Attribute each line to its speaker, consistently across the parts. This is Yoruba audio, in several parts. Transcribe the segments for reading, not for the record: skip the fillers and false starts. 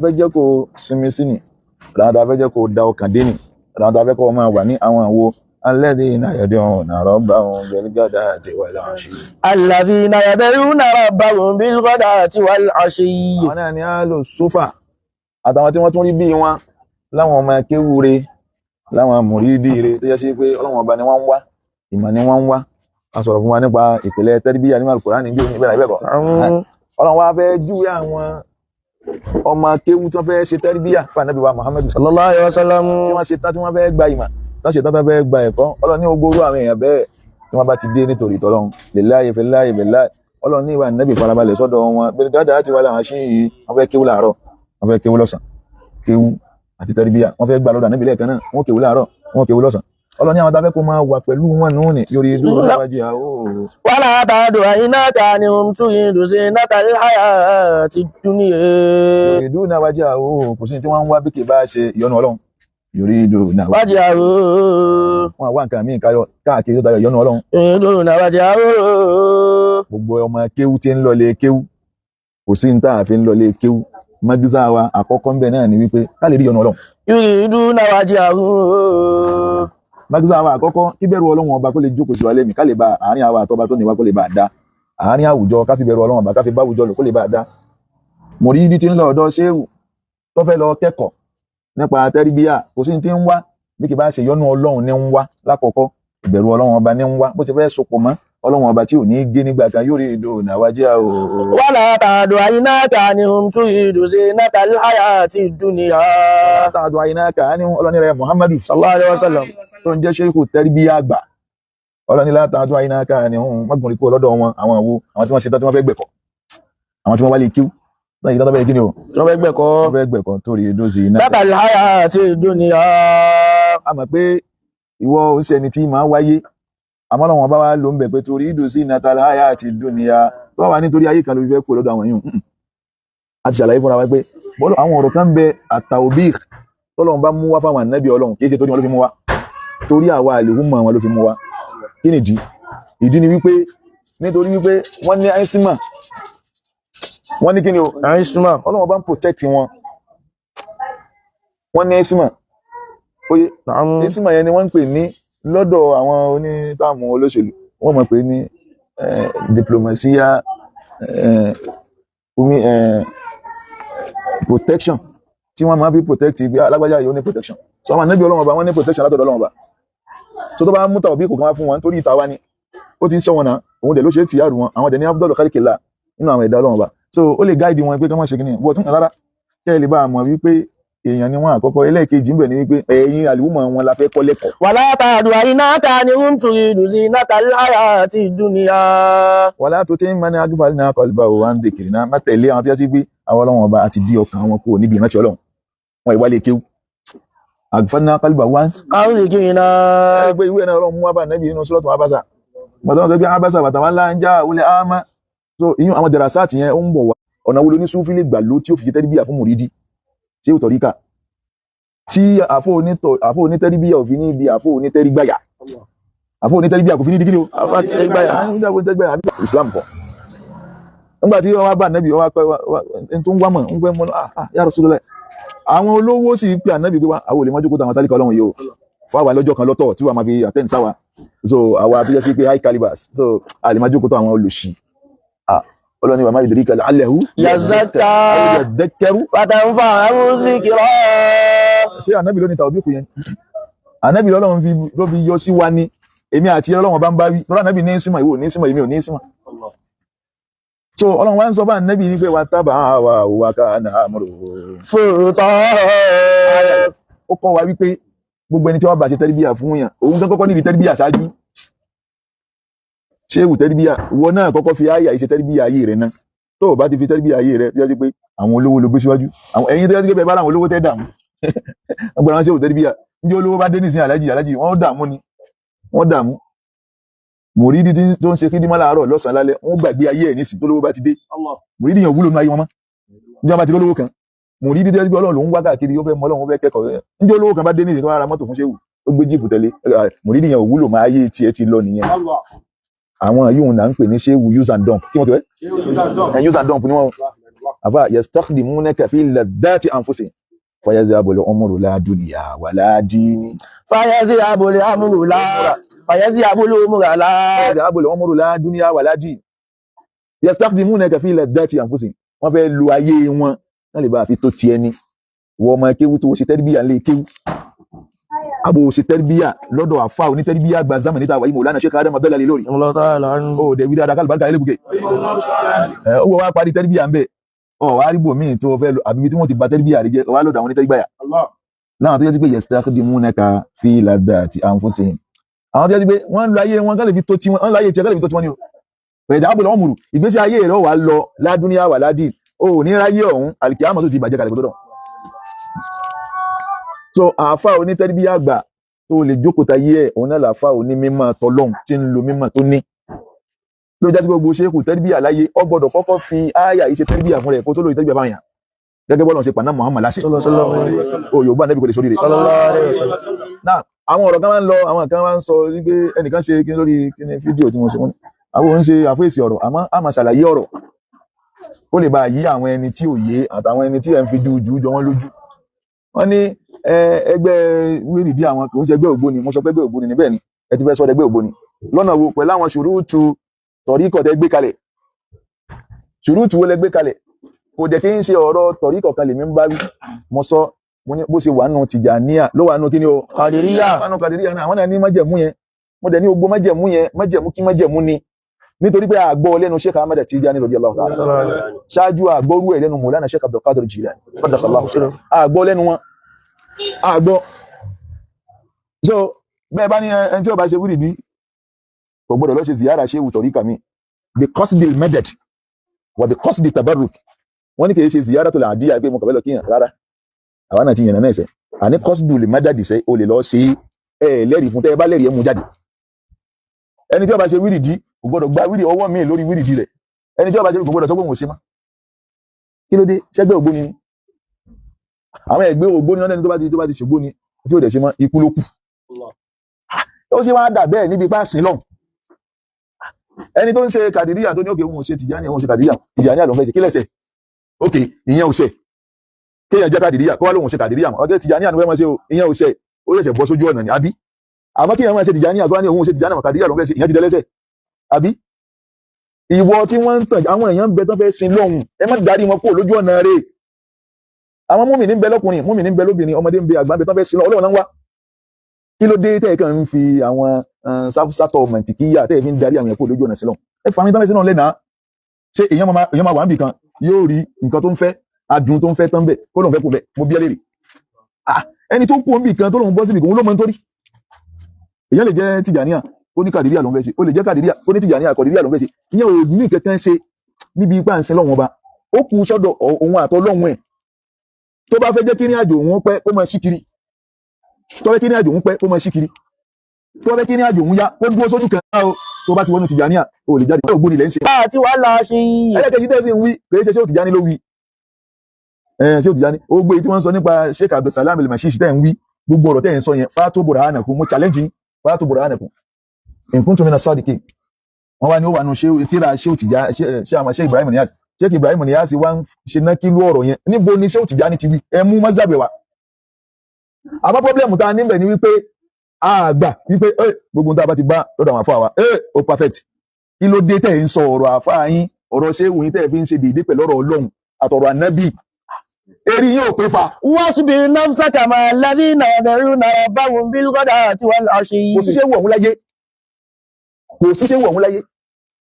Speaker 1: fẹ́ jẹ́ kó sinmi sí ni, ọ̀dọ̀ àwọn tá a fẹ́ jẹ́ kó da ọkàn dé ni, ọ̀dọ̀ àwọn tá a fẹ́ kó máa wà ní àwọn àwo alladhina yad'una rabbahum bil-ghadati wal-'ashi.
Speaker 2: Alladhina yad'una rabbahum bil-ghadati wal-'ashi.
Speaker 1: Àwọn náà ni a lò sófà àtàwọn tí wọ́n tún rí bí wọn láwọn ọmọ kéwúre, láwọn mùrídìí re, tó yẹ sí pé Ọlọ́run ọba ni wọ́n ń wá, ìmọ̀ ni wọ́n ń wá. A sọ̀rọ̀ fún wa nípa ìpìlẹ̀ tẹ́rìbíyà nínú Al-Qur'ani níbi òní ìbẹ̀rẹ̀ ìbẹ̀kọ̀. Ọlọ́run wa fẹ́ júwe àwọn ọmọ kéwú tó fẹ́ ṣe tẹ́rìbíyà fún Ànábì wa Muhammadu
Speaker 2: sallallahu alaihi wasallam,
Speaker 1: tí wọ́n ṣe tán tí wọ́n fẹ́ gba ìmọ̀, tán ṣe tán tán fẹ́ gba ẹ̀kọ́. Ọlọ́run ní ogoro àwọn èèyàn bẹ́ẹ̀ tí wọ́n bá ti dé nítorí tọ́lọ́run lillahi fillahi billahi. Ọlọ́run ní ìwà Ànábì farabalẹ̀ sọ́dọ̀ wọn bẹ́ẹ̀ dáadáa ti wà láwọn ṣí yìí. Wọ́n fẹ́ kéwú láàárọ̀, wọ́n fẹ́ kéwú lọ́sàn, kéwú àti tẹ́rìbíyà wọ́n fẹ́ gbà lọ́dọ̀ Ànábì lẹ́ẹ̀kan náà, wọ́n kéwú láàárọ̀, wọ́n kéwú lọ́sàn. Ọlọ́run ní àwọn tá fẹ́ kó máa wà pẹ̀lú wọn nù ní yorí dúró láwájú àwọ̀.
Speaker 2: Wala ta'du aynaka anhum turidu zinatal hayati dunya.
Speaker 1: Yorí dúró láwájú àwọ̀, kò sí tí wọ́n ń wá bí kì bá ṣe ìyọ́nú Ọlọ́run. Yorí dúró
Speaker 2: láwájú àwọ̀,
Speaker 1: wọn wá nǹkan míì káyọ káàkiri tó tayọ ìyọ́nú Ọlọ́run.
Speaker 2: Yorí dúró láwájú àwọ̀.
Speaker 1: Gbogbo ọmọ kéwú tí ń lọ lé kéwú, kò sí ní tá a fi ń lọ lé kéwú. Mọ́gísà wa àkọ́kọ́ ń bẹ náà ni wípé ká lè rí ìyọ́nú Ọlọ́run.
Speaker 2: Yorí dúró láwájú àwọ̀.
Speaker 1: Mágísà wa àkọ́kọ́, kí bẹ̀rù Ọlọ́run ọba kó lè jókòó sí wa lẹ́mìí, ká lè ba àárín àwa àtọba tó níwá kó lè bá a dá, àárín àwùjọ ká fi bẹ̀rù Ọlọ́run ọba ká fi bá àwùjọ lò kó lè bá a dá. Mùrídí tí ń lọ ọ̀dọ̀ ṣéwù tó fẹ́ lọ kẹ́kọ̀ọ́ nípa tẹ́ríbíyà, kò sí ti ń wá bí kì bá ṣe yọ́nú Ọlọ́run ní ń wá lákọ̀ọ́kọ́, ìbẹ̀rù Ọlọ́run ọba ní ń wá, bó ti fẹ́ sopọ̀ mọ́ Ọlọ́run ọba tí ò ní gé nígbà kan yóò rí ìdò nàwájú àwò.
Speaker 2: Wala ta'du aynaka anhum turidu zinatal hayati dunya.
Speaker 1: Wala ta'du aynaka anhum, Ọlọ́run rẹ̀ Muhammadu
Speaker 2: sallallahu alaihi wasallam
Speaker 1: tó ń jẹ́ ṣéèkù tẹ́ríbíyà àgbà. Ọlọ́run la ta'du aynaka anhum, mọ́gbọ̀n kú ọlọ́dọ̀ wọn, àwọn àwo, àwọn tí wọ́n ṣe tán tí wọ́n fẹ́ gbẹ̀kọ́, àwọn tí wọ́n wá lè kíw náà yìí tán fẹ́ kí ni o,
Speaker 2: wọ́n fẹ́ gbẹ̀kọ́,
Speaker 1: wọ́n fẹ́ gbẹ̀kọ́ turidu zinatal
Speaker 2: hayati dunya.
Speaker 1: A mọ̀ pé ìwọ ń ṣe ẹni tí máa wáyé, àmọ́ làwọn bá wá ló ń bẹ̀ pé torí ìdòsí natal haya àti dúnìyà tó wà nítorí ayé kan ló fi fẹ́ kó lọ́dọ̀ àwọn yìí. A ti ṣàlàyé fúnra wa pé bọ́lọ̀ àwọn ọ̀rọ̀ kan ń bẹ àtàòbí tọ́lọ́run bá mú wá fáwọn ànábì Ọlọ́run, kì í ṣe torí wọn ló fi mú wá, torí àwa àlèhùnmọ̀ wọn ló fi mú wá. Kí nìdí? Ìdí ni wípé nítorí wípé wọ́n ní àìsímà, wọ́n ní kí ni o,
Speaker 2: àìsímà,
Speaker 1: Ọlọ́run bá ń protect wọn, wọ́n ní àìsímà. Oye, àìsímà yẹn ni wọ́n ń pè ní lọ́dọ̀ àwọn onítàmù olóṣèlú, wọ́n mọ̀ pé ní diplomasia, protection tí wọ́n máa fi protect ibi alágbájá yìí ó ní protection. So àwọn ànábì Ọlọ́run ọba wọ́n ní protection látọ̀dọ̀ Ọlọ́run ọba. So tó bá mú tàbí kò kàn wá fún wọn nítorí ìta wa ni ó ti ń ṣọ́ wọn náà, òun dẹ̀ ló ṣe é tìyàrú wọn, àwọn dẹ̀ ní afdal kálíkìlá nínú àwọn ẹ̀dá Ọlọ́run ọba. So ó lè gáìdì wọn pé kí wọ́n ṣe kíni wọ́n tún kàn rárá kẹ́ ẹ lè bá a mọ̀ wípé èèyàn ni wọn àkọ́kọ́. Ẹlẹ́ẹ̀kejì ń bẹ ni wípé ẹ̀yin àlùmọ̀ wọn la fẹ́ kọ́ lẹ́kọ̀ọ́.
Speaker 2: Wala ta'du aynaka anhum turidu zinatal hayati dunya.
Speaker 1: Wala tuti' man aghfalna qalbahu an dhikrina, má tẹ̀lé àwọn tó yẹ sí pé àwọn Ọlọ́run ọba àti dí ọkàn wọn kúrò níbi ìrántí Ọlọ́run, wọn ìwálé kéwú. Aghfalna qalbahu an
Speaker 2: dhikrina.
Speaker 1: Ẹgbẹ́ ìwé náà Ọlọ́run mú wá bá nẹ́bí nínú suratu Abasa, mọ̀tọ́nà tó gbé Abasa wàtàwálá ń já wọlé ámá. So ìyún àwọn dẹ̀rasáàtì yẹn ó ń bọ̀ wá. Ọ̀nà wo lo ní Súfí lè gbà ló tí ó fi ṣe tẹ́ríbíyà fún mùrídí? Ṣé ò tọ̀ríkà tí àfọ onítẹ́ríbíyà ò fi ní ibi àfọ onítẹ́rígbàyà, àfọ onítẹ́ríbíyà kò fi ní dígí o, àfọ Islam kọ. Nígbà tí wọ́n wá bá ànábì, wọ́n wá pẹ́ ẹni tó ń wá mọ̀ ń fẹ́ mọ́ ya Rasulullah. Àwọn olówó sì pé ànábì pé wá àwọn olè mọ́jú kó tàwọn tálíkà Ọlọ́run yìí o, fáwa lọ́jọ́ kan lọ́tọ̀ tí wàá máa fi attend sáwa. So àwa tó jẹ́ sí pé high calibers, so àlè máa jókòó tó àwọn olùṣí. Ọlọ́ni wà máa yudrika la'allahu
Speaker 2: yazakka
Speaker 1: yadhakkaru
Speaker 2: fatanfa'ahu dhikra.
Speaker 1: Ṣé ànábì ló ní tàbí kò yẹn? Ànábì lọ́lọ́run ló fi yọ sí wa ní èmi àti Ọlọ́run bá ń bá wí. Tọ́lá ànábì ní símọ̀, ìwò ní símọ̀, èmi ò ní símọ̀. So Ọlọ́run wá ń sọ fún ànábì ní pé wa taba wa wa kana amruhu
Speaker 2: furta.
Speaker 1: Ó kọ́ wa wípé gbogbo ẹni tí wọ́n bá ṣe tẹ́ríbíyà fún yàn, òun gan kọ́kọ́ nídìí tẹ́ríbíyà ṣáájú. Ṣé ewu tẹ́ríbíyà ìwọ náà kọ́kọ́ fi àyà ìṣe tẹ́ríbíyà ayé rẹ̀ náà. Tó o bá ti fi tẹ́ríbíyà ayé rẹ̀ tí wọ́n ti pé àwọn olówó ló gbé síwájú, àwọn ẹ̀yin tó yẹ kí bẹ́ẹ̀ bá láwọn olówó tẹ́ dààmú, ọgbọ́n àwọn ṣé ewu tẹ́ríbíyà ní olówó bá dé nísìnyí alájì alájì wọ́n dààmú ni, wọ́n dààmú. Mùrídìí tó ń ṣe kídímọ́ láàárọ̀ lọ́sàn-án lálẹ́, wọ́n gbàgbé ayé ẹ̀ nísìnyí tó lówó bá ti dé. Mùrídìí yẹn wúlò nínú ayé wọn mọ́, ní wọ́n bá ti lólówó kan. Mùrídìí tó yẹ kí Ọlọ́run ló ń wá káàkiri, ó fẹ́ mọ Ọlọ́run, ó fẹ́ kẹ́kọ̀ọ́. Níjọ́ olówó kan bá dé nísìnyí tó wá ra mọ́tò fún ṣéwù, ó gbé jíìpù tẹ̀lé, mùrídìí yẹn ò wúlò mọ́, ayé tiẹ̀ ti lọ nìyẹn. Àwọn yóò náà ń pè ní ṣéwù use and dump. Kí wọ́n tó ẹ́? Use and dump ni wọ́n. Àfà yastakhdimunaka fi ladati anfusihim fayazhabu al-umru la dunya wala dini.
Speaker 2: Fayazhabu al-amru la fayazhabu al-umru la
Speaker 1: Fayazhabu al-umru la dunya wala dini. Yastakhdimunaka fi ladati anfusihim. Wọ́n fẹ́ lo ayé wọn wọ́n lè bá fi tó tiẹ̀ ni. Wọ́n ọmọ kéwú tó ṣe tẹ́rìbíyà lè kéwú. Abo ṣe tẹ́rìbíyà lọ́dọ̀ àfa onítẹ́rìbíyà gba zamani tá a wà yìí Mawlana Sheikh Adam Abdallah lórí.
Speaker 2: Allah ta'ala anhu.
Speaker 1: Ó dẹ̀ wí dáadáa kálùbáríkà ẹlẹ́bùkẹ́. Ẹ ó wọ́n wá parí tẹ́rìbíyà ń bẹ̀. Ọ̀ wá rí bòmíì tó fẹ́ lọ àbíbi tí wọ́n ti ba tẹ́rìbíyà rẹ jẹ́ wá lọ́dọ̀ àwọn onítẹ́rìbíyà. Láwọn tó jẹ́ sí pé yastakhdimunaka fi ladati anfusihim. Àwọn tó jẹ́ sí pé wọ́n ń lo ayé wọn kán lè fi tó tiwọn, wọ́n ń lo ayé tiẹ̀ kán lè fi tó tiwọn ni o. Pẹ̀lú àbúlọ̀ ọmọrù, ìgbésí ayé rẹ̀ wà lọ ládúníyà wà ládì. O ò ní ráyé ọ̀hún, àlìkìyámọ̀ tó ti bàjẹ́ kalẹ̀ kó tó dọ̀. So àáfà onítẹ́rìbíyà àgbà tó lè jókòó ta yé ẹ̀, òun náà làáfà onímọ̀ tọlọ́hun tí ń lo mímọ̀ tó ní. Ló jásí gbogbo ṣéèkù tẹ́rìbíyà láyé, ó gbọ́dọ̀ kọ́kọ́ fi ááyà yìí ṣe tẹ́rìbíyà fún rẹ̀ kó tó lórí tẹ́rìbíyà báyà. Gẹ́gẹ́ bọ́lá ṣe pàná Muhammad láṣẹ.
Speaker 2: Sallallahu alaihi wasallam.
Speaker 1: O Yorùbá nẹ́bí kò lè sórí rẹ̀.
Speaker 2: Sallallahu alaihi wasallam.
Speaker 1: Náà àwọn ọ̀rọ̀ kan máa ń lọ, àwọn kan máa ń sọ wípé ẹnìkan ṣe kí lórí kí ni fídíò tí wọ́n ṣe wọ́n. Àwọn òun ṣe àfẹ́sì ọ̀rọ̀, àmọ́ a máa ṣàlàyé ọ̀rọ̀. Ó lè bá yí àwọn ẹni tí ò yé àtàwọn ẹni tí ẹ̀ ń fi jújù jọ wọ́n lójú. Wọ́n ní ẹgbẹ́ wíìrìdí àwọn kò ń ṣe ẹgbẹ́ ògbóni, mo sọ pé ẹgbẹ́ ògbóni ni bẹ́ẹ̀ ni, ẹ ti fẹ́ sọ ẹgbẹ́ ògbóni. Lọ́nà wo pẹ̀lú àwọn ṣùrùtù tọ̀ríkọ̀ tẹ́ gbé kalẹ̀? Ṣùrùtù wo lẹ gbé kalẹ̀? Kò dẹ̀ kí ń ṣe ọ̀rọ̀ tọ̀ríkọ̀ kan lèmi ń bá wí. Mo sọ, mo ní bó ṣe wà nù Tìjàníyà ló wà nù kí ni o?
Speaker 2: Qadiriyya.
Speaker 1: Wà nù Kàdíríyà náà, àwọn náà ní májẹ̀mú yẹn. Mo dẹ̀ ní gbogbo májẹ̀mú yẹn, májẹ̀mú kí májẹ̀mú ni. Nítorí pé àgbọ̀ lẹ́nu Sheikh Ahmad Tijani radiyallahu ta'ala. Ṣáájú àgbọ̀rú ẹ̀ lẹ́nu Mawlana Sheikh Abdul Qadir Jilani. Qaddasallahu sirrahu. Àgbọ̀ lẹ́nu wọn. Àgbọ̀. So bẹ́ẹ̀ bá ní ẹni tí ó bá ṣe wúrìdí kò gbọ́dọ̀ lọ ṣe ziyara ṣéwù tọ̀ríkà mi. The qasdil madad wà the qasdi tabarruk. Wọ́n ní kì í ṣe ziyara tó lè àdíyà pé mo kàn fẹ́ lọ kíyàn rárá. Àwa náà ti yànnà náà ẹ̀sẹ̀. Àní qasdul madad ṣe o lè lọ ṣe ẹ lẹ́rìí fún tẹ́ ẹ bá lẹ́rìí ẹ mú jáde. Ẹni tí ó bá ṣe wúrìdí kò gbọ́dọ̀ gba wíìrì ọwọ́ mi lórí wíìrì rẹ̀. Ẹni tí ó bá ṣe kò gbọ́dọ̀ sọ pé òun ò ṣe mọ́. Kí ló dé? Ṣẹ́gbẹ́ ògbóni ni. Àwọn ẹgbẹ́ ògbóni náà lẹ́ni tó bá ti ṣògbóni tí ò dẹ̀ ṣe mọ́ ikú ló kù. Ó ṣe wá dà bẹ́ẹ̀ níbi ipá sìn lọ́hùn. Ẹni tó ń ṣe kàdíríyà tó ní òkè òun ò ṣe Tìjàní, òun ò ṣe kàdíríyà, Tìjàní àlọ́ fẹ́ ṣe kí lẹ́sẹ̀? Òkè ìyẹn ò ṣe. Kéèyàn jẹ́ kàdíríyà kó wá lóun ò ṣe kàdíríyà mọ́. Ọ̀gẹ́ Tìjàní àná fẹ́ máa ṣe o, ìyẹn ò ṣe. Ó ṣẹ̀ṣẹ̀ bọ́ sójú ọ̀nà ni àbí? Àmọ́ kéèyàn máa ṣe Tìjàní àgbà ní òun ò ṣe Tìjàní àmọ́ kàdíríyà ló ń fẹ́ ṣe, ìyẹn ti dẹ́lẹ́sẹ̀. Àbí? Ìwọ tí wọ́n ń tàn àwọn èèyàn ń bẹ tán fẹ́ sin lọ́hùn, ẹ má darí wọn kúrò lójú ọ̀nà rẹ̀. Àwọn múmìnì ń bẹ lọ́kùnrin, múmìnì ń bẹ lóbìnrin, ọmọdé ń bẹ, àgbà ń bẹ tán fẹ́ sin lọ́hùn, Ọlọ́run náà ń wá. Kí ló dé tẹ́ ẹ kàn ń fi àwọn sátọ̀ mọ̀tìkíyà tẹ́ ẹ fi ń darí àwọn èèyàn kúrò lójú ọ̀nà sí lọ́hùn? Ẹ fà mí tán fẹ́ sin lọ́hùn lẹ́nàá. Ṣé èèyàn máa wà níbì kan yóò rí nǹkan tó ń fẹ́, adùn tó ń fẹ́ tán bẹ̀, kó lóun fẹ́ kó bẹ̀, mo bí ẹ léèrè. Ẹni tó kú níbì kan tó lóun bọ́ síbì kan, òun ló mọ nítorí. Èèyàn lè jẹ́ Tìjàníyà, ó ní Kàdíríyà ló ń fẹ́ ṣe, ó lè jẹ́ Kàdíríyà, ó ní Tìjàníyà, Kàdíríyà ló ń fẹ́ ṣe. Ìyẹn ò ní kankan ṣe níbi ipá ń sin lọ́wọ́n ọba. Ó kù sọ́dọ̀ òun àtọlọ́hun ẹ̀. Tó bá fẹ́ jẹ́ kí ní àjò òun pẹ́, kó máa ṣí kiri. Tó fẹ́ kí ní àjò òun pẹ́, kó máa ṣí kiri. Tó fẹ́ kí ní àjò òun yá, kó dúró sójú kan náà o. Tó bá ti wọnú Tìjàníyà, o lè jáde. Ògbóni lẹ́ ń ṣe.
Speaker 2: Àti wàhálà ṣe yìí.
Speaker 1: Ẹlẹ́kẹ̀jì tẹ́ sì ń wí, kì í ṣe ṣé Tìjàní ló wí. Ṣé Tìjàní? Ó gbé tí wọ́n ń sọ nípa Sheikh Abdulsalam El-Mashish tẹ́ ń wí, gbogbo ọ̀rọ̀ tẹ́ ń sọ yẹn, fatu burhanakum, mo challenge yín, fatu burhanakum. In kuntum mina sadiqin. Wọ́n wá ní ó wà nù ṣé tíra ṣé Tìjàní, ṣé àwọn ṣé Ibrahim Niyas. Sheikh Ibrahim Niyas wá ń ṣe ná kílú ọ̀rọ̀ yẹn. Níbo ni ṣé Tìjàní ti wí? Ẹ mú mọ́sàbẹ̀ wá. Àmọ́ pọ́blẹ́mù tá a níbẹ̀ ni wípé a gbà wípé gbogbo tá a bá ti bá lọ́dọ̀ àwọn àfáà wa, ó perfect. Kí ló dé tẹ̀ ń sọ ọ̀rọ̀ àfáà yín, ọ̀rọ̀ ṣé wù yín tẹ̀ fi ń ṣe déédéé pẹ̀lú ọ̀rọ̀ Ọlọ́run àtọ̀rọ̀ ànábì? Eri yín ò pé fa.
Speaker 2: Wasbir nafsaka ma'a alladhina yad'una rabbahum bil ghadati wal 'ashiyyi.
Speaker 1: Kò sí ṣé wù ọ̀hún láyé. Kò sí ṣé wù ọ̀hún láyé.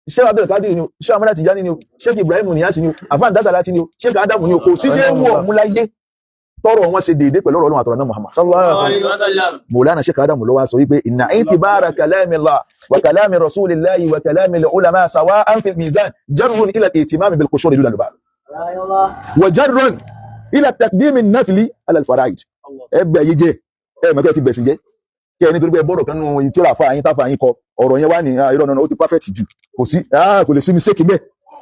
Speaker 1: Ṣé Abdul Qadir ni o, ṣé Ahmad Tijani ni o, Sheikh Ibrahim Niyas ni o, Afan Dasalati ni o, Sheikh Adamu ni o, kò sí ṣé wù ọ̀hún láyé. Tọrọ wọn ṣe déédéé pẹ̀lú ọ̀rọ̀ Ọlọ́run àtọ̀rọ̀ náà Muhammad.
Speaker 2: Sallallahu alaihi wasallam.
Speaker 1: Mawlana Sheikh Adamu ló wá sọ wípé inna itibara kalami Allah wa kalami rasulillahi wa kalami al-ulama sawa'an fil mizan jarrun ila al-ihtimam bil qushuri duna al-bab. Wa jarrun ila taqdim an-nafli ala al-fara'id. Ẹ bẹ̀ yé jẹ́, ẹ mọ̀ pé ẹ ti bẹ̀sìn jẹ́. Kí ẹni torí pé bọ́rọ̀ kan nù tíra àfa yín táfa yín kọ, ọ̀rọ̀ yẹn wá ní irọ́ náà ó ti perfect jù. Kò sí, kò lè sí mistake mẹ́.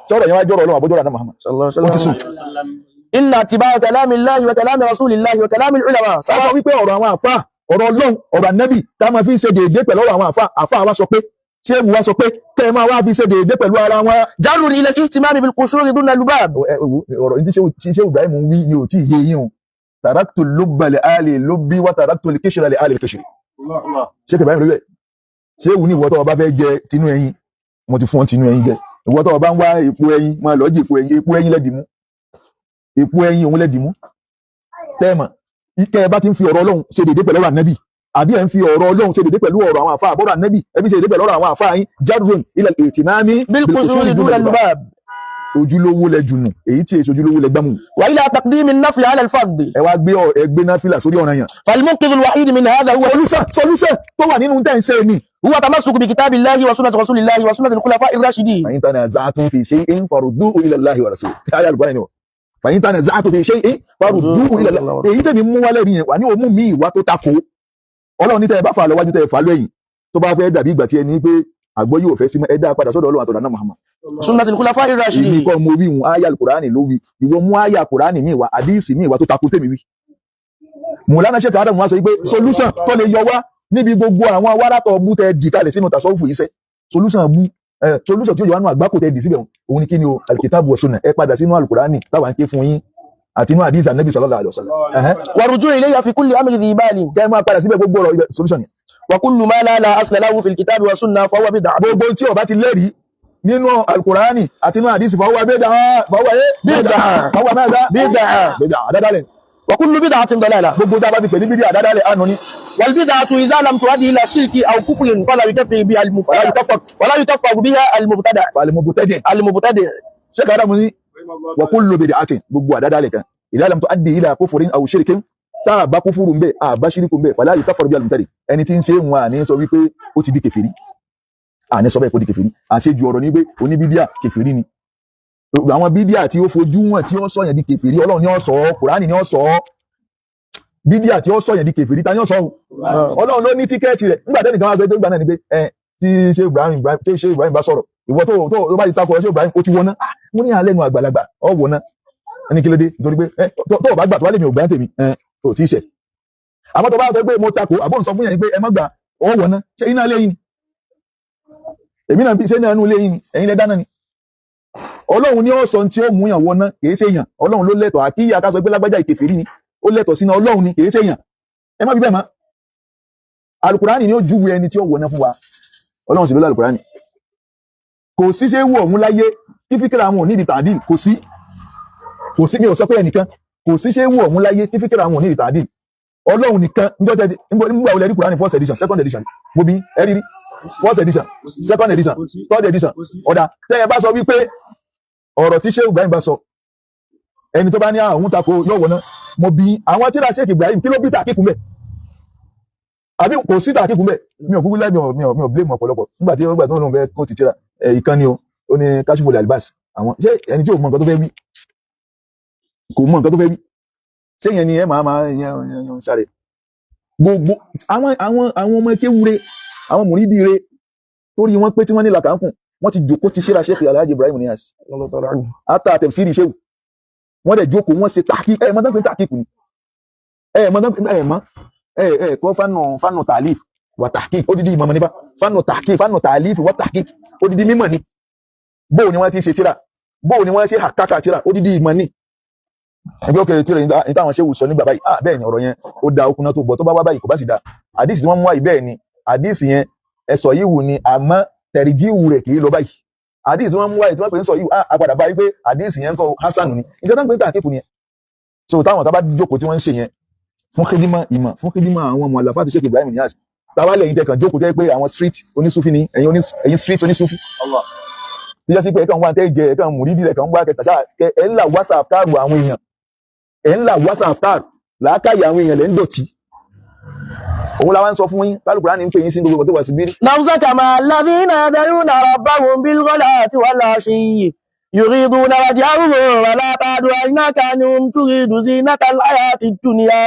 Speaker 1: Sọ̀rọ̀ yẹn wá jọ̀rọ̀ Ọlọ́run àbójọ́rọ̀ àná Muhammad. Ó ti sùn.
Speaker 2: Inna ittiba'a kalami Allahi wa kalami rasulillahi wa kalami al-ulama.
Speaker 1: Sọ wípé ọ̀rọ̀ àwọn àfa, ọ̀rọ̀ Ọlọ́run, ọ̀rọ̀ ànábì tá a máa fi ń ṣe déédéé pẹ̀lú ọ̀rọ̀ àwọn àfa, àfa wa sọ pé Ṣé ewu wa sọ pé kẹ́ ẹ máa wá fi ṣe déédéé pẹ̀lú ara wọn.
Speaker 2: جر إلى الاهتمام بالقشور دون اللباب.
Speaker 1: Ẹ wo ọ̀rọ̀ ní tí ṣé Ibrahim wí ni ò tí ì yé yín o. Taraktu lubba li ali lubbi wa taraktu al-qishra li ali al-qishri. Ṣé Ibrahim lórí ẹ̀? Ṣé ewu ní ìwọ tó o bá fẹ́ jẹ tinú ẹyin, mo ti fún ọ tinú ẹyin jẹ. Ìwọ tó o bá ń wá èpo ẹyin, máa lọ jẹ èpo ẹyin, èpo ẹyin lẹ́dìí mú. Èpo ẹyin òun lẹ́dìí mú. Tẹ́ẹ̀mọ̀, kẹ́ ẹ bá ti ń fi ọ̀rọ̀ Ọlọ́run ṣe déédéé pẹ̀lú ọ̀rọ̀ Ànábì, àbí ẹ̀ ń fi ọ̀rọ̀ Ọlọ́run ṣe déédéé pẹ̀lú ọ̀rọ̀ àwọn àfáà àbọ̀rọ̀ Ànábì, ẹ fi ṣe déédéé pẹ̀lú ọ̀rọ̀ àwọn àfáà yín, jarrun ila al-ihtimami
Speaker 2: بالقشور دون اللباب.
Speaker 1: Ojúlówó lẹ jùnù, èyí tí èso ojúlówó lẹ gbámú.
Speaker 2: وإلى تقديم النفل على الفرض.
Speaker 1: Ẹ wá gbé ẹ gbé náfìlà sórí ọ̀ranyàn.
Speaker 2: فالمنقذ الوحيد من هذا هو
Speaker 1: Solution tó wà nínú tẹ́ ń ṣe ni.
Speaker 2: هو تمسك بكتاب الله وسنة رسول الله وسنة الخلفاء الراشدين.
Speaker 1: فإن تنازعتم في شيء فردوه إلى الله ورسوله. Ayé Al-Qur'an ni o. فإن تنازعتم في شيء فردوه إلى الله. Èyí tẹ̀mí mú wálé rí yẹn wà ní òmù mi ìwà tó takò. Ọlọ́run ní tẹ́ ẹ bá fà lọ wájú tẹ́ ẹ fà lọ ẹ̀yìn, tó bá fẹ́ dàbí ìgbà tí ẹni pé àgbọ̀ yóò fẹ́ sí mọ́, ẹ dá padà sọ́dọ̀ Ọlọ́run àtọ̀dọ̀ náà Muhammad.
Speaker 2: سنة الخلفاء
Speaker 1: Èmi
Speaker 2: الراشدين.
Speaker 1: kọ́ mo wí hun ayé Al-Qur'ani ló wí. Ìwọ mú ayé Al-Qur'ani mi wá, àdíìsì mi wá tó takò tèmi wí. Mùlánà Sheikh Adam wá sọ pé solution tó lè yọ wá níbi gbogbo àwọn wárátọ̀ bú tẹ dì kalẹ̀ sínú tasọ́fù yìí sẹ́. Solution bú solution tí ó yọ wá nù àgbákò tẹ dì síbẹ̀ òun ni kí ni o, al-kitabu wa sunnah. Ẹ padà sínú Al-Qur'ani táwa ń ké fún yín àti inú àdíìsì Ànábì sallallahu alaihi wasallam. Ẹ̀hẹ́n.
Speaker 2: والرجوع إليها في كل أمر ذي بال.
Speaker 1: Kẹ́ ẹ máa padà síbẹ̀ gbogbo ọ̀rọ̀ ibẹ̀ solution yẹn.
Speaker 2: وكل ما لا أصل له في الكتاب والسنة فهو بدعة.
Speaker 1: Gbogbo tí ó bá ti lẹ́rìí nínú Al-Qur'ani àti inú àdíìsì fahuwa bid'a, fahuwa bid'a, fahuwa madha?
Speaker 2: Bid'a.
Speaker 1: Bid'a, àdádálẹ̀.
Speaker 2: وكل بدعة ضلالة.
Speaker 1: Gbogbo tá a bá ti pè ní bídíà àdádálẹ̀ àánú ni.
Speaker 2: والبدعة إذا لم تؤدي إلى شرك أو كفر فلا يكفر بها المبتدع ولا يكفر بها المبتدع.
Speaker 1: Fal-mubtadi'.
Speaker 2: المبتدع.
Speaker 1: Sheikh Adam ní wa kullu bid'atin, gbogbo àdádálẹ̀ kan, idha lam tuaddi ila kufrin aw shirkin, tá a bá kúfúrú ń bẹ̀, a bá ṣíríkù ń bẹ̀, fala yukaffaru biha al-mubtadi'. Ẹni tí ń ṣe wọn àní sọ wípé ó ti di kèfèrí, àní sọ bẹ́ẹ̀ kó di kèfèrí. Àṣejù ọ̀rọ̀ ni pé oníbídíà kèfèrí ni. Àwọn bídíà tí ó fojú wọn tí ó sọ yẹn di kèfèrí, Ọlọ́run ni ó sọ ọ́, Kùránì ni ó sọ ọ́. Bídíà tí ó sọ yẹn di kèfèrí, ta ni ó sọ ọ́? Ọlọ́run ló ní tíkẹ́ẹ̀tì rẹ̀. Nígbà tẹ́nìkan wá sọ pé ìgbà náà ni pé ẹ tí ṣé Ibrahim bá sọ̀rọ̀, ìwọ tó bá ti takò ṣé Ibrahim ó ti wọná. Ah, mo ní alẹ́ nu àgbàlagbà ọ wọná. Ẹni kí ló dé? Nítorí pé ẹ tó o bá gbà tó bá lè mi ò gbà ń tèmi, ẹ tó tí ì ṣẹ̀. Àmọ́ tó bá sọ pé mo takò, àbọ̀ ń sọ fún yẹn pé ẹ má gbà, ọ wọná. Ṣé iná ilé yín ni? Èmi náà bí ṣé iná inú ilé yín ni? Ẹ̀yin lẹ dáná ni. Ọlọ́run ni ó sọ tí ó mú yàn wọná, kì í ṣe yàn. Ọlọ́run ló lẹ́tọ̀ọ́ àkíyà ká sọ pé lágbájá ìkèfèrí ni. Ó lẹ́tọ̀ọ́ sínú Ọlọ́run ni, kì í ṣe yàn. Ẹ má bí bẹ́ẹ̀ mọ́. Alukurani ni ó júwe ẹni tí ó wọná fún wa. Ọlọ́run sì ló lálùkùránì. Kò sí ṣé wù ọ̀hún láyé tí fíkìrà àwọn ò ní ìdí tàdíl, kò sí. Kò sí, mi ò sọ pé ẹnìkan, kò sí ṣé wù ọ̀hún láyé tí fíkìrà àwọn ò ní ìdí tàdíl. Ọlọ́run nìkan níjọ́ tẹ́ nígbà wo lẹ rí Kùránì first edition, second edition, mo bí ẹ rí rí first edition, second edition, third edition. Ọ̀dà tẹ́ ẹ bá sọ wípé ọ̀rọ̀ tí Sheikh Ibrahim bá sọ, ẹni tó bá ní àwọn tako yóò wọná. Mo bí àwọn tíra Sheikh Ibrahim kí ló bí tàkíkù mẹ́? Àbí kò sí tàkíkù mẹ́? Mi ò kúkú láì mi ò blame ọ̀pọ̀lọpọ̀ nígbà tí wọ́n gbà tó ń lòun fẹ́ kó ti tíra ìkànnì o, ó ní Kashiful Albas. Àwọn ṣé ẹni tí ò mọ nǹkan tó fẹ́ wí, kò mọ nǹkan tó fẹ́ wí, ṣé yẹn ni ẹ máa yẹn sáré. Gbogbo àwọn ọmọ kéwúre, àwọn mùrídìí torí wọ́n pé tí wọ́n ní làkàkùn, wọ́n ti jòkó ti ṣíra Sheikh Alhaji Ibrahim Niass ata tafsiri ṣéwù, wọ́n dẹ̀ jókòó, wọ́n ṣe tàkí. Ẹ̀ mọ́ tán pé tàkíkù ni, ẹ̀ mọ́ tán pé ẹ̀ mọ́ ẹ̀ kọ́ fánù tàlíf wà tàkík, odidi ìmọ̀ nípa fánù tàkík, fánù tàlíf wà tàkík, odidi mímọ̀ ni. Bóò ni wọ́n ti ṣe tíra, bóò ni wọ́n ṣe àkàkà tíra, odidi ìmọ̀ ni. Ẹgbẹ́ òkèrè tíra ní táwọn ṣéwù sọ nígbà báyìí, ah bẹ́ẹ̀ ni ọ̀rọ̀ yẹn ó da okùnà tó bọ̀, tó bá wá báyìí kò bá sì da. Àdìsí tí wọ́n mú wáyìí bẹ́ẹ̀ ni àdìsí yẹn ẹ̀sọ̀ yìí wù ni, àmọ́ tẹ̀rìjíwù rẹ̀ kì í lọ báyìí. Àdìsí wọn mú wáyé tí wọ́n pè ń sọ yìí, ah àpàdà báyìí pé àdìsí yẹn ń kọ́ hasanu ni, ìjọba tó ń pè ní tàkíkù ni. So táwọn tá bá jókòó tí wọ́n ń ṣe yẹn fún kídímọ̀ ìmọ̀, fún kídímọ̀ àwọn ọmọ àlàfáà ti Sheikh Ibrahim Niass, táwa lẹ́yìn tẹ̀kàn jókòó tẹ́ pé àwọn street onísúfì ni, ẹ̀yin street onísúfì tí jẹ́ sí pé ẹ̀kan wá tẹ́ jẹ ẹ̀kan mùrídìí ẹ̀kan wá kẹta ṣáà ẹ̀ ń là whatsapp káàrù àwọn èèyàn, ẹ̀ ń là whatsapp káàrù làákàyè àwọn èèyàn lẹ́ ń dọ̀tí. Òun la wá ń sọ fún yín tálùkùránì ń pè yín sí gbogbo tó wà sí bírí.
Speaker 2: نفسك مع الذين يدعون ربهم بالغداة والعشي يريدون وجهه ولا تعد عيناك عنهم تريد زينة الحياة الدنيا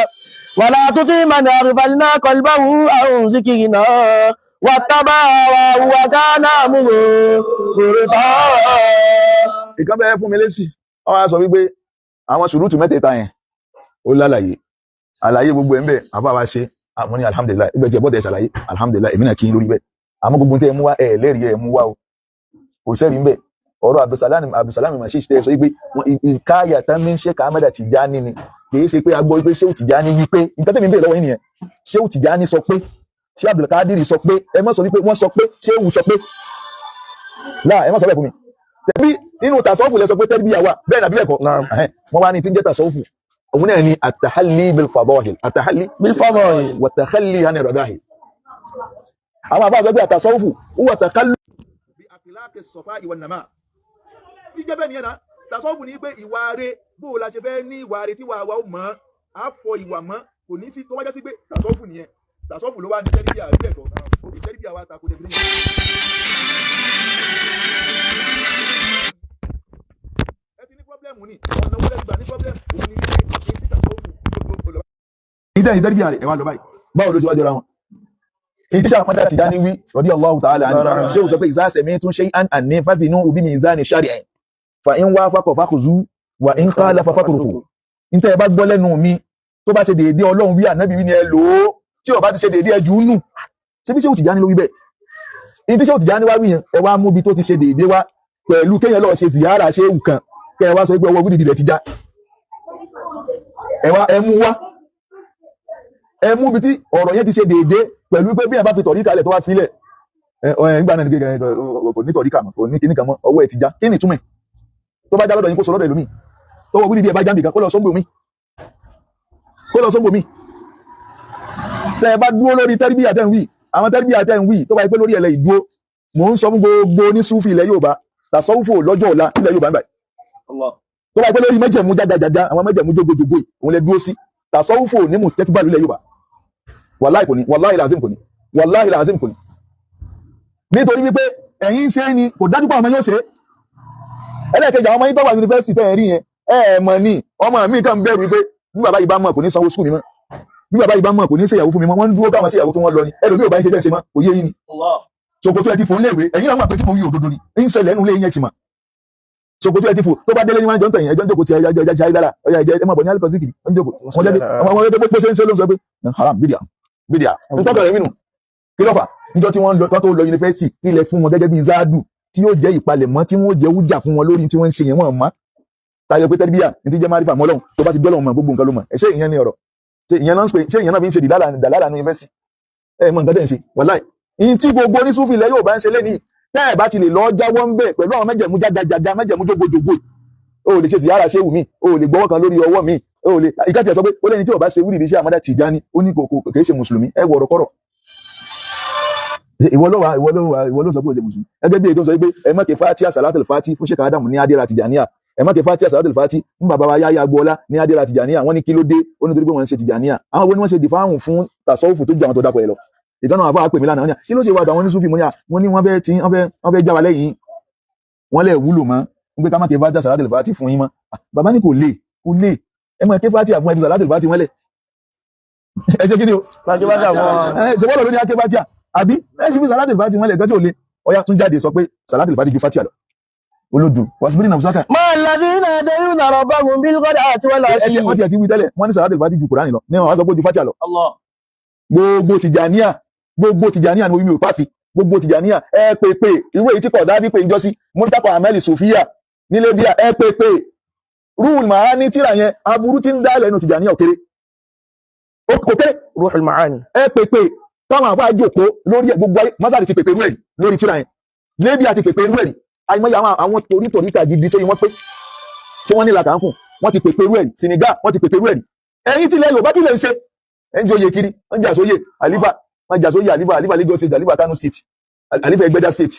Speaker 2: ولا تطع من أغفلنا قلبه عن ذكرنا واتبع هواه وكان أمره فرطا.
Speaker 1: Ìkan bẹ́ẹ̀ fún mi lésì, wọ́n á sọ wípé àwọn sùrùtù mẹ́tẹ̀ẹ̀ta yẹn ó lálàyé, àlàyé gbogbo ẹ̀ ń bẹ̀ àbá wa ṣe. Mo ní alhamdulilayi, ìgbẹ́ tí ẹ bọ́dẹ̀ ṣàlàyé alhamdulilayi, èmi náà kí n lórí bẹ́ẹ̀. Àmọ́ gbogbo tẹ́ ẹ mú wá ẹ lẹ́rìí ẹ mú wá o, kò sẹ́rìí ń bẹ̀. Ọ̀rọ̀ Abdulsalami Mashish tẹ́ ẹ sọ wípé ìkáyà tán mi ń ṣe Ahmada Tijani ni, kì í ṣe pé a gbọ́ wípé Ṣéhù Tijani wípé nǹkan tẹ̀mí ń bèèrè lọ́wọ́ yín nìyẹn. Ṣéhù Tijani sọ pé, ṣé Abdulkadir sọ pé, ẹ má sọ wípé wọ́n sọ pé Ṣéhù sọ pé láà, ẹ má sọ bẹ́ẹ̀ fún mi. Tẹ̀bí nínú tàsọ́fù lẹ sọ pé tẹ́rìbíyà wà bẹ́ẹ̀ nàbí ẹ̀kọ́. Wọ́n wá ní tí ń jẹ́ tàsọ́fù òun náà ni àtàhálì bilfadọ́hìl, àtàhálì
Speaker 2: bilfadọ́hìl
Speaker 1: wàtàhálì hàn ìrọ̀dáhìl. Àwọn àbá sọ pé àtàsọ́fù wà tàkálù. Bí àkìláàkì sọ̀fà ìwà nàmá. Jíjẹ́ bẹ́ẹ̀ nìyẹn náà, tàsọ́fù ní pé ìwà rẹ̀ bó o la ṣe fẹ́ ní ìwà rẹ̀ tí wàá wa ó mọ̀ á fọ ìwà mọ́, kò ní sí tó wájá sí pé tàsọ́fù nìyẹn. Tàsọ́fù ló wá ní tẹ́rìbíà bí ẹ̀kọ́, òkè tẹ́rìbíà wa tako definition. Ẹ ti ní pọ́blẹ́mù ni, ọ̀nà wo lẹ gbà ní pọ́blẹ́mù òun ni wípé ní tí tàsọ́fù ló lọ. Ìdá ìdẹ́rìbíà rẹ̀ ẹ wá lọ báyìí. Báwo ló ti wá jọra wọn? Ìtí Ahmada Tijani wí radiyallahu ta'ala anhu, ṣé o sọ pé idha sami'tum shay'an anni fazinuhu bi mizani shar'i fa in wafaqa fakhuzu wa in khalafa fatruku. Ntẹ́ ẹ bá gbọ́ lẹ́nu mi tó bá ṣe déédéé Ọlọ́run wí Ànábì wí ni ẹ lò ó, tí ó bá ti ṣe déédéé ẹ jù ú nù. Ṣé bí Ṣéhù Tijani ló wí bẹ́ẹ̀? Ìtí Ṣéhù Tijani wá wí yẹn, ẹ wá mú ibi tó ti ṣe déédéé wá pẹ̀lú kéèyàn lọ́ọ́ ṣe ziyara ṣéhù kan, kẹ́ ẹ wá sọ pé ọwọ́ gúdìdì rẹ̀ ti já. Ẹ wá ẹ mú wá, ẹ mú ibi tí ọ̀rọ̀ yẹn ti ṣe déédéé pẹ̀lú pé bí ẹ bá fi tọ̀ríkà lẹ̀ tó wá filẹ̀ ẹ nígbà náà kò ní tọ̀ríkà mọ́, kò ní kíní kan mọ́, ọwọ́ ẹ ti já. Kí ni ìtumọ̀ ẹ̀? Tó bá já lọ́dọ̀ yín kó sọ lọ́dọ̀ ẹlòmíì, tọwọ́ wíìlì bí ẹ bá já nìkan kó lọ sọ́ngbò mi, kó lọ sọ́ngbò mi. Tẹ́ ẹ bá dúró lórí tẹ́rìbíyà tẹ́ ń wí, àwọn tẹ́rìbíyà tẹ́ ń wí tó bá yẹ pé lórí ẹ̀lẹ́ ìdúró, mò ń sọ fún gbogbo onísúfì ilẹ̀ Yorùbá, tàsọ́wùfò lọ́jọ́ ọ̀la ilẹ̀ Yorùbá ń báyìí. Tó bá yẹ pé lórí mẹ́jẹ̀mú jágajàga, àwọn mẹ́jẹ̀mú jógojògo òun lẹ dúró sí, tàsọ́wùfò ní mùsítẹ́kíbàlù ilẹ̀ Yorùbá. Wàláì kò ní, wàláì làzim kò ní, wàláì làzim kò ní. Nítorí wípé ẹ̀yin ṣe é ni kò dájú pé àwọn ọmọ yóò ṣe é. Ẹlẹ́ẹ̀kejì, àwọn ọmọ yín tó wà yunifásitì tẹ́ ẹ̀ rí yẹn, ẹ ẹ̀ mọ̀ ni, ọmọ mi kàn bẹ̀rù wípé bí bàbá yìí bá mọ̀ kò ní sanwó skul mi mọ́, bí bàbá yìí bá mọ̀ kò ní ṣèyàwó fún mi mọ́, wọ́n ń dúró káwọn ṣèyàwó kí wọ́n lọ ni, ẹlòmíì ò bá ń ṣe jẹ́ ṣe mọ́, kò yé yín ni. Ṣòkòtò ẹ ti fò níléèwé, ẹ̀yin náà mọ̀ pé tí mo wí òdodo ni, ń ṣẹlẹ̀ ẹnu ilé yẹn ti mọ̀. Ṣòkòtò ẹ ti fò, tó bá délé ní wọn jọ ń tẹ̀yìn, ẹjọ́ ń jókòó ti ẹjọ́ ẹjọ́ ṣáyé dára, ọyá ẹjẹ́ ẹ máa bọ̀ ní alẹ́ pàṣíkì, ń jókòó. Wọ́n jẹ́ àwọn ọmọ ẹgbẹ́ bó ṣe ń ṣe ló ń sọ pé haram bídíà bídíà. Ń tọ́ka rẹ̀ mínú. Kí ló fà? Níjọ́ tí wọ́n lọ tó lọ yunifásitì, ilẹ̀ fún wọn gẹ́gẹ́ bí záàdù tí yóò jẹ́ ìpalẹ̀mọ́ tí wọ́n jẹ́ wújà fún wọn lórí tí wọ́n ń ṣe yẹn wọ́n mọ́. Tayọ pé tẹ́lifíà ní ti jẹ́ márífà mọ́ Ọlọ́run, tó bá ti dọ́lọ́run mọ̀ gbogbo nǹkan ló mọ̀. Ẹ ṣé ìyẹn ni ọ̀rọ̀. Ṣé ìyẹn náà ń pè, ṣé ìyẹn náà fi ń ṣe dàlálà ní yunifásitì? Ẹ mọ nǹkan tẹ̀ ń ṣe, wàláì. Ìyìn tí gbogbo onísúfì ilẹ̀ yóò bá ń ṣe lénìí, tẹ́ ẹ̀ bá ti lè lọ jáwọ́ ń bẹ̀ pẹ̀lú àwọn mẹ́jẹ̀mú jágajàga, mẹ́jẹ̀mú jógojògo. O ò lè ṣe ziyara ṣéwù mi, o ò lè gbọ́wọ́ kan lórí ọwọ́ mi, o ò lè. Ìka tiẹ̀ sọ pé ó lẹ́ni tí ó bá ṣe wúrì iṣẹ́ Ahmada Tijani, ó ní kò kìí ṣe mùsùlùmí, ẹ wọ ọ̀rọ̀ kọ́rọ̀. Ìwọ ló wà, ìwọ ló wà, ìwọ ló sọ pé ó ṣe mùsùlùmí. Ẹgbẹ́ bí èyí tó ń sọ pé ẹ má ké Fatiha Salatul Fati fún Sheikh Adam ní Adéra Tijaniya, ẹ má ké Fatiha Salatul Fati fún bàbá wa Yáyá Agboola ní Adéra Tijaniya, wọ́n ní kí ló dé, ó ní torí pé wọ́n ń ṣe Tijaniya. Àwọn wo ni wọ́n ṣe dìfáhùn fún tàsọ́wùfù tó ju àwọn tó dápọ̀ ẹ lọ? Ìdáná àfáà pè mí lánàá, wọ́n ní kí ló ṣe wà àwọn oníṣúfì, mo ní à, wọ́n ní wọ́n fẹ́ tí wọ́n fẹ́ já wa lẹ́yìn, wọ́n lẹ̀ wúlò mọ́, ń pé ká má ké Fatiha Salatul Fati fún yín mọ́. Bàbá ní kò lè, kò lè, ẹ má ké Fatiha fún ẹ fi Salatul Fati wọ́n lẹ̀. Ẹ ṣe kí ni o? Ẹ ṣe wọ́n lọ lóní aké Fatiha àbí ẹ ṣe fi Salatul Fati wọ́n lẹ̀ gan tí ò le. Ọya tún jáde sọ pé Salatul Fati ju Fatiha lọ. Olódù wàsíbírì nàfúsákà.
Speaker 2: Ma alladhina yad'una rabbahum bil ghadati wal ashi.
Speaker 1: Wọ́n ti ẹ̀ ti wí tẹ́lẹ̀, wọ́n ní Salatul Fati ju Kùránì lọ, ní wọ́n sọ pé ju Fatiha lọ. Gbogbo Tìjàníyà, gbogbo Tìjàníyà ni mo wí mi ò pàfi, gbogbo Tìjàníyà ẹ pè pè irú èyí tí kò dábí pé ìjọsí Murtala Ahmed Sofia nílé bíà ẹ pè pè Ruhul Maani tíra yẹn aburú tí ń dá lẹ́nu Tìjàníyà ò kéré, kò kéré.
Speaker 2: Ruhul Maani
Speaker 1: ẹ pè pè táwọn àfáà jókòó lórí ẹ gbogbo ayé masari ti pèpè rú ẹ̀rí lórí tíra yẹn, lébíà ti pèpè rú ẹ̀rí, àìmọye àwọn torí toríta gidi tó yẹ wọ́n pé tí wọ́n ní làkàkùn wọ́n ti pèpè rú ẹ̀rí, Senegal wọ́n ti pèpè rú ẹ̀rí. Ẹ̀yin tilẹ̀ Yorùbá kí lè ń ṣe? Ẹ̀ ń joyè kiri, wọ́n jà sóyè àlífà, wọ́n jà sóyè àlífà, àlífà Lagos state, àlífà Kano state, àlífà Ẹgbẹ́dá state,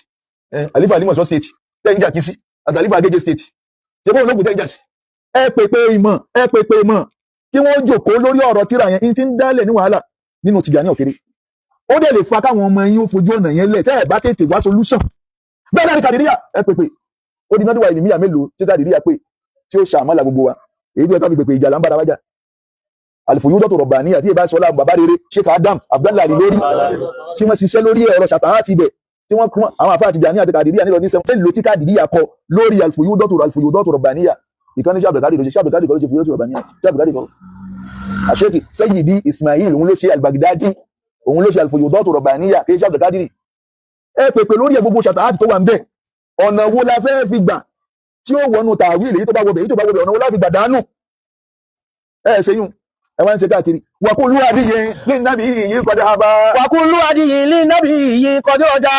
Speaker 1: àlífà Alimọ̀ṣọ́ state, tẹ́ ń jà kí sí, àti àlífà Agége state, ṣé bóun lóògùn tẹ́ ń jà sí? Ẹ pèpè ìmọ̀, ẹ pèpè ìmọ̀ kí wọ́n jókòó lórí ọ̀rọ̀ tíra yẹn, ní ti ń dálẹ̀ ní wàhálà nínú Tìjàní òkèrè. Ó dẹ̀ lè fa káwọn ọmọ yín ó fojú ọ̀nà yẹn lẹ̀ tẹ́ ẹ̀ bá tètè wá solution. Bẹ́ẹ̀ náà ni Kàdíríyà ẹ pèpè, ó di mẹ́dùwà ìlúmíyà mélòó tí Kàdíríyà pè tí ó ṣàmọ́là gbogbo wa, èyí tó yẹ ká fi pèpè ìjà là ń bára wájà. Àlùfòyúdọ̀tò Rọ̀bàníyà tí ìbá sọlá bàbá rere Sheikh Adam Abdallah Ali lórí tí wọ́n ṣiṣẹ́ lórí ẹ̀rọ ṣàtàrà ti ibẹ̀ tí wọ́n kún àwọn àfáà Tìjàní àti Kàdíríyà nílò ní sẹ́wọ̀n mélòó tí Kàdíríyà kọ lórí àlùfòyúdọ̀tò Rọ̀bàníyà. Ìkànnì Sheikh Abdulkadir ló ṣe, Sheikh Abdulkadir kọ́ ló ṣe fòyúdọ̀tò Rọ̀bàníyà, Sheikh Abdulkadir kọ́. Àṣekì Sayyidi Ismail òun ló ṣe Al-Baghdadi, òun ló ṣe àlùfòyúdọ̀tò Rọ̀bàníyà kì í Sheikh Abdulkadir. Ẹ pèpè lórí ẹ, gbogbo ṣàtàhátì tó wà ń bẹ̀, ọ̀nà wo la fẹ́ fi gbà tí ó wọnú tàwíìlì? Èyí tó bá wọbẹ̀, èyí tó bá wọbẹ̀, ọ̀nà wo la fi gbà dànù? Ẹ ṣe yún, ẹ wá ń ṣe káàkiri. Wàkúlù adìyẹ ní nàbí yìí kọjá bá.
Speaker 2: وكل هدي للنبي قد رجع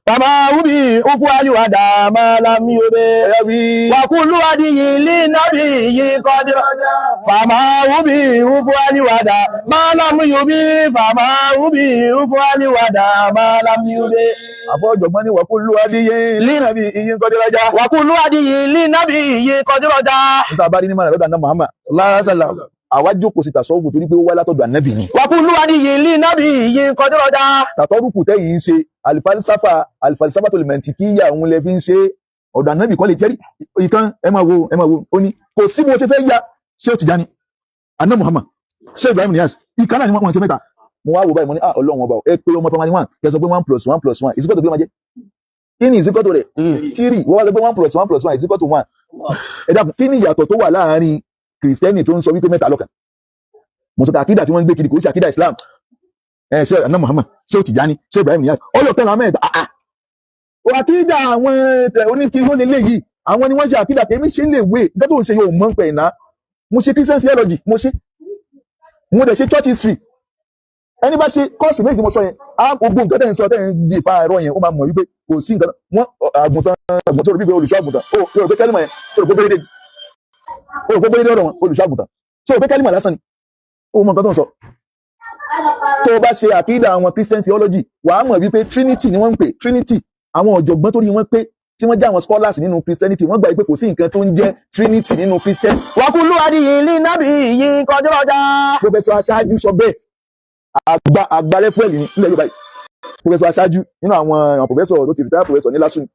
Speaker 2: فما به أفعل ودا ما لم يبي.
Speaker 1: Ẹ̀yà wí.
Speaker 2: وكل هدي للنبي قد رجع فما به أفعل ودا ما لم يبي، فما به أفعل ودا ما لم يبي.
Speaker 1: Àfọ̀jọ̀gbọ́n ní wàkúlù adìyẹ ní nàbí yìí kọjá rájá.
Speaker 2: وكل هدي للنبي قد رجع.
Speaker 1: Níta bá rí ní mọ̀nà lọ́dọ̀ àná Muhammad.
Speaker 2: الله وسلم.
Speaker 1: Àwa jókòó sí tàṣọ́ọ̀fù torí pé ó wá látọ̀dọ̀ ànábì ni.
Speaker 2: وكل هدي للنبي قد رجع.
Speaker 1: Tàtọ́rùkù tẹ́yìn ń ṣe alifalisafa, alifalisafa tó lè mẹ̀ntìkíyà òun lẹ fi ń ṣe. Ọ̀dọ̀ ànábì kọ́ lè jẹ́rí ìkan. Ẹ máa wo, ẹ máa wo, ó ní kò sí bó ṣe fẹ́ ya ṣé ó Tìjání, àná Muhammad, ṣé Ibrahim Niass, ìkan náà ni wọ́n ṣe mẹ́ta. Mo wá wò báyìí, mo ní, ah, Ọlọ́run ọba o, ẹ pé ọmọ primary one, kẹ sọ pé one plus one plus one is equal to, kí ló máa jẹ́? Kí ni is equal to rẹ̀? Three. Wọ́n wá sọ pé one plus one plus one is equal to one. Ẹ dákun, kí ni ìyàtọ̀ tó wà láàárín kìrìsìtẹ́nì tó ń sọ wípé mẹ́ta lọ́kan? Mùsùlùmí, àkídà tí wọ́n ń gbé kiri kò ń ṣe àkídà Islam. Ẹ ṣe àná Muhammad, ṣé ó Tìjání, ṣé Ibrahim Niass, ọyọ kan làwọn mẹ́ta. Ah ah, àkídà àwọn oníkiri ó lélẹ̀ yìí, àwọn ni wọ́n ṣe àkídà. Tèmi ṣe ń lè wé nígbà tó ń ṣe yóò mọ̀ ń pẹ̀ iná. Mo ṣe Christian theology, mo ṣe, mo dẹ̀ ṣe church history. Ẹni bá ṣe course méjì tí mo sọ yẹn, á gbogbo nǹkan tẹ̀ ń sọ, tẹ̀ ń di ìfa ẹ̀rọ yẹn, ó máa mọ̀ wípé kò sí nǹkan wọn. Àgùntàn, àgùntàn, rò wípé olùṣọ́ àgùntàn, ó rò pé kẹ́límà yẹn, ó rò pé bẹ́rẹ̀ dé, ó rò pé bẹ́rẹ̀ dé ọ̀rọ̀ wọn. Olùṣọ́ àgùntàn tó rò pé kẹ́límà lásán ni, ó mọ nǹkan tó ń sọ. Tó o bá ṣe àkídà àwọn Christian theology, wàá mọ̀ wípé Trinity ni wọ́n ń pè Trinity. Àwọn ọ̀jọ̀gbọ́n tó rí wọn pé tí wọ́n jẹ́ àwọn scholars nínú Christianity, wọ́n gbà pé kò sí nǹkan tó ń jẹ́ Trinity nínú Christian.
Speaker 2: وكل هدي للنبي قد رجع.
Speaker 1: Professor Aṣáájú sọ bẹ́ẹ̀. Àgbà àgbà rẹ́fúẹ̀lì ní nílẹ̀ Yorùbá yìí, Professor Aṣáájú, nínú àwọn professor tó ti retire, professor ní LASU ni,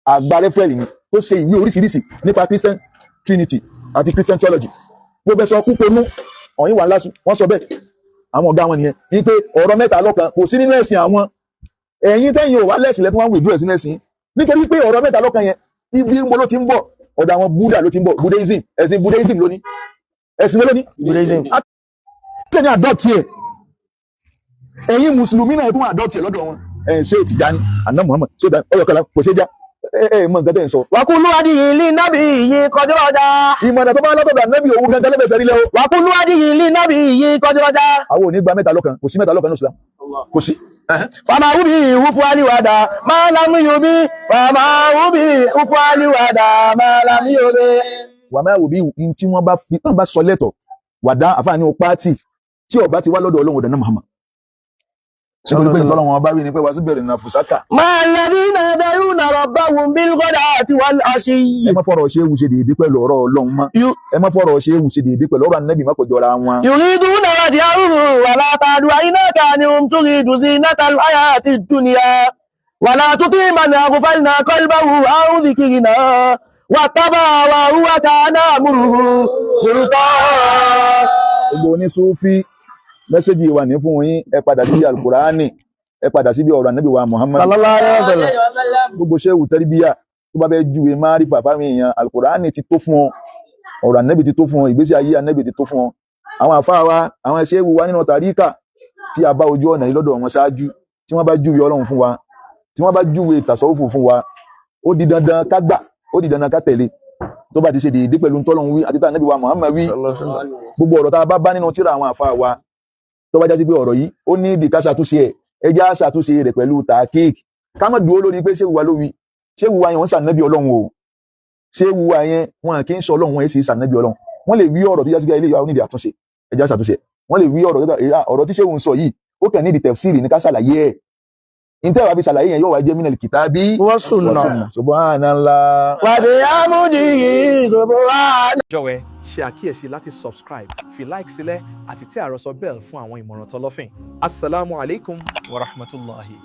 Speaker 1: àgbà rẹ́fúẹ̀lì ni, tó ṣe ìwé oríṣiríṣi nípa Christian Trinity àti Christian theology. Professor Kúponú ọ̀yìn wà LASU, wọ́n sọ bẹ́ẹ̀. Àwọn ọ̀gá wọn nìyẹn ní pé ọ̀rọ̀ mẹ́ta lọ́kan kò sí nínú ẹ̀sìn àwọn. Ẹ̀yin tẹ́yìn ò wá lẹ́sìn lẹ́tún wá ń withdraw sínú ẹ̀sìn, nítorí pé ọ̀rọ̀ mẹ́ta lọ́kan yẹn, ibi ń bo ló ti ń bọ̀? Ọ̀dọ̀ àwọn Buddha ló ti ń bọ̀. Buddhism, ẹ̀sìn Buddhism lóní, ẹ̀sìn lóní.
Speaker 2: Buddhism.
Speaker 1: Tẹ́ni adopt ẹ̀, ẹ̀yin mùsùlùmí náà tún adopt ẹ̀ lọ́dọ̀ wọn. Ẹ̀ ṣé Tìjání, àná Muhammad, ṣé ọyọ̀kẹ́lá kò ṣe já. Ẹ ẹ mọ nǹkan tẹ́ ń sọ.
Speaker 2: وكل هدي للنبي قد رجع.
Speaker 1: Ìmọ̀nà tó bá látọ̀dọ̀ ànábì, òun gangan lẹ́fẹ̀ẹ́sẹ̀ rí lẹ́wọ́.
Speaker 2: وكل هدي للنبي قد رجع.
Speaker 1: Àwọn ò ní gba mẹ́ta lọ́kan, kò sí mẹ́ta lọ́kan ní Islam, kò sí.
Speaker 2: فما به أفعل ودا ما لم يبي، فما به أفعل ودا ما لم يبي.
Speaker 1: Wà máa wò bí n tí wọ́n bá fi tán bá sọ lẹ́tọ̀ wàdá àfààní o pátì tí ọba ti wá lọ́dọ̀ Ọlọ́run, ọ̀dọ̀ náà Muhammad, nítorí pé ìtọ́lọ́wọ́n wọn bá wí ni pé wàá sí bẹ̀rẹ̀ nà fùsákà.
Speaker 2: مع الذين يدعون ربهم بالغداة والعشي.
Speaker 1: Ẹ má fọ̀rọ̀ ṣe ewu ṣe déédéé pẹ̀lú ọ̀rọ̀ Ọlọ́run mọ́. Ẹ má fọ̀rọ̀ ṣe ewu ṣe déédéé pẹ̀lú ọ̀rọ̀ Ànábì, má kò jọra wọn.
Speaker 2: يريدون وجهه ولا تعد عيناك عنهم تريد زينة الحياة الدنيا ولا تطع من أغفلنا قلبه عن ذكرنا واتبع هواه وكان أمره فرطا.
Speaker 1: Gbogbo onísúfí, message wà ní fún yín: ẹ padà síbi Alukurani, ẹ padà síbi ọ̀rọ̀ Ànábì wa Muhammad.
Speaker 2: صلى الله عليه وسلم.
Speaker 1: Gbogbo ṣéwù tẹ́ríbíyà tó bá fẹ́ júwe márífà fáwọn èèyàn, Alukurani ti tó fún ọ, ọ̀rọ̀ Ànábì ti tó fún ọ, ìgbésí ayé Ànábì ti tó fún ọ. Àwọn àfáà wa, àwọn ṣéwù wa nínú tàríkà tí a bá ojú ọ̀nà yìí lọ́dọ̀ wọn ṣáájú, tí wọ́n bá júwe Ọlọ́run fún wa, tí wọ́n bá júwe tàsọ́wùfù fún wa, ó di dandan ká gbà, ó di dandan ká tẹ̀lé, tó bá ti ṣe déédéé pẹ̀lú ntọ́lọ́run wí àti tá Ànábì wa Muhammad wí. Gbogbo ọ̀rọ̀ tá a bá bá nínú tírà àwọn àfáà wa, tó bá jásí pé ọ̀rọ̀ yìí ó ní ibi ká ṣàtúnṣe ẹ̀, ẹ já ṣàtúnṣe rẹ̀ pẹ̀lú tàkík. Ká má dúró lórí pé ṣé wùwà ló wí, ṣé wùwà yẹn wọ́n ṣànábì Ọlọ́run o. Ṣé wùwà yẹn wọn kì í ṣe Ọlọ́run, wọn sì ṣànábì Ọlọ́run. Wọ́n lè wí ọ̀rọ̀ tó jásí pé ilé ìyá onídìí àtúnṣe, ẹ já ṣàtúnṣe. Wọ́n lè wí ọ̀rọ̀ tó ọ̀rọ̀ tí ṣé òun sọ yìí, ó kàn nídìí tafsiri ní ká ṣàlàyé ẹ̀. Ntẹ́ wàá fi ṣàlàyé yẹn yóò wá jẹ́ minal kitabi
Speaker 2: والسنة.
Speaker 1: Subhanallah.
Speaker 2: وبحمده سبحانه.
Speaker 3: Jọ̀wọ́ ẹ ṣe àkíyèsí láti subscribe, fi like sílẹ̀ àti tẹ àròsọ bell fún àwọn ìmọ̀ràn tọlọ́fìn. Asalaamu alaykum wa rahmatulahi.